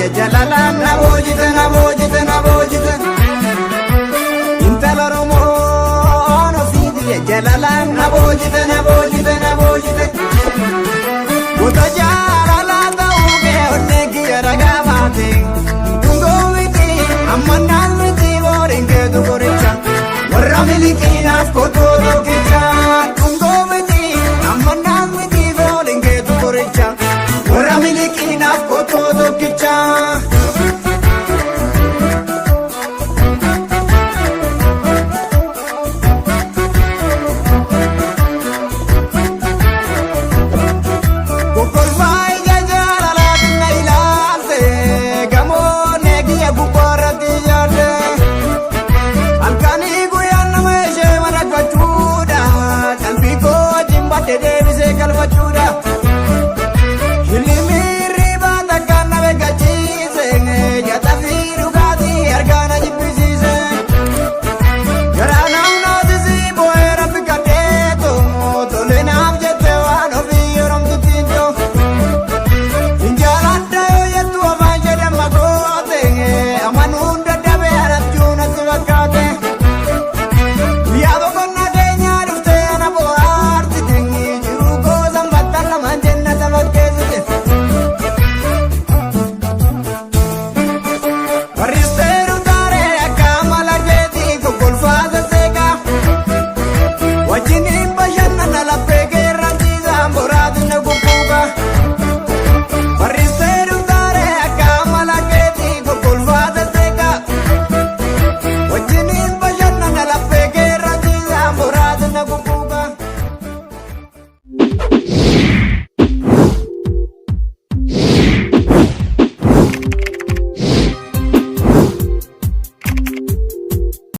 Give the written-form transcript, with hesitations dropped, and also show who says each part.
Speaker 1: kiyya jalalaan na boojite, na boojite, na boojite. Intala Oromoon ofii kiyya jalalaan na boojite, na boojite, na boojite. Goota jaalalaa ta'uu kee onnee kiyya ragaa baate. Dungoo miti ammannaan miti booriin keetu qoricha. Warra miliqiinaaf kotoo tokkicha. Dungoo miti ammannaan miti booriin keetu qoricha. Warra miliqiinaaf kotoo tokkicha.